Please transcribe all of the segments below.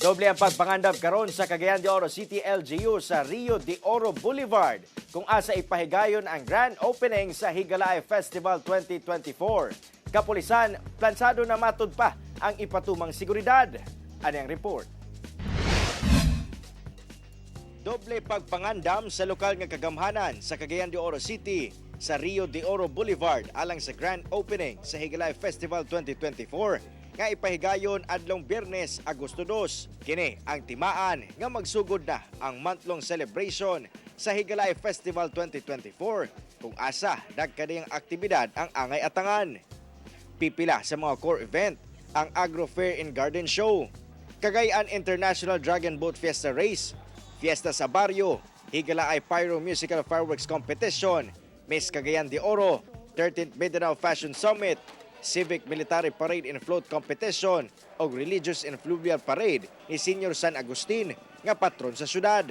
Doble ang pagpangandam karon sa Cagayan de Oro City LGU sa Rio de Oro Boulevard kung asa ipahigayon ang grand opening sa Higalaay Festival 2024. Kapulisan, plansado na matud pa ang ipatumang seguridad. Ani ang report. Doble pagpangandam sa lokal nga kagamhanan sa Cagayan de Oro City sa Rio de Oro Boulevard alang sa grand opening sa Higalaay Festival 2024 nga ipahigayon adlong Biyernes, Agosto 2. Kini ang timaan nga magsugod na ang month-long celebration sa Higalaay Festival 2024 kung asa nagkadiyang aktibidad ang angay atangan. Pipila sa mga core event ang Agro Fair and Garden Show, Cagayan International Dragon Boat Fiesta Race, Fiesta sa Barrio, Higalaay Pyro Musical Fireworks Competition, Miss Cagayan de Oro, 13th Mindanao Fashion Summit, Civic Military Parade and Float Competition ug Religious and Fluvial Parade ni Senior San Agustin nga patron sa syudad.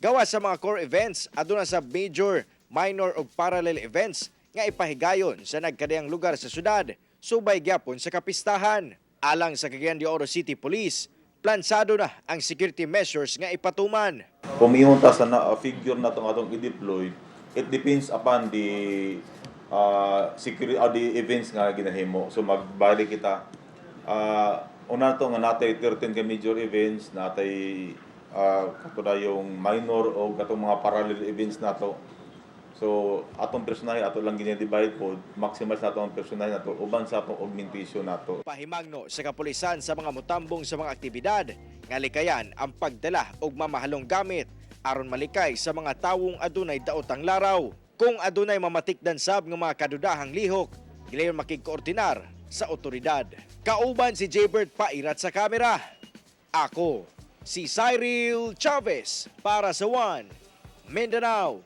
Gawas sa mga core events, aduna sa major, minor ug parallel events nga ipahigayon sa nagkadiyang lugar sa syudad, subay gyapon sa kapistahan. Alang sa Cagayan de Oro City Police, plansado na ang security measures nga ipatuman. Kung miingon ta sa na, figure na itong atong i-deploy, it depends upon the security the events nga ginahimo. So magbalik kita. Una to nga natay 13 ka major events, natay kato yung minor o katong mga parallel events nato. So atong personahe ato lang gina-divide po, maximize nato ang personahe nato uban sa atong augmentation nato. Pahimangno sa kapulisan sa mga mutambong sa mga aktibidad nga likayan ang pagdala og mamahalong gamit aron malikay sa mga tawong adunay daotang laraw. Kung adunay mamatikdan sab nga mga kadudahang lihok, gilayon makigkoordinar sa otoridad. Kauban si Jaybert Pairat sa kamera. Ako, si Cyril Chavez para sa One Mindanao.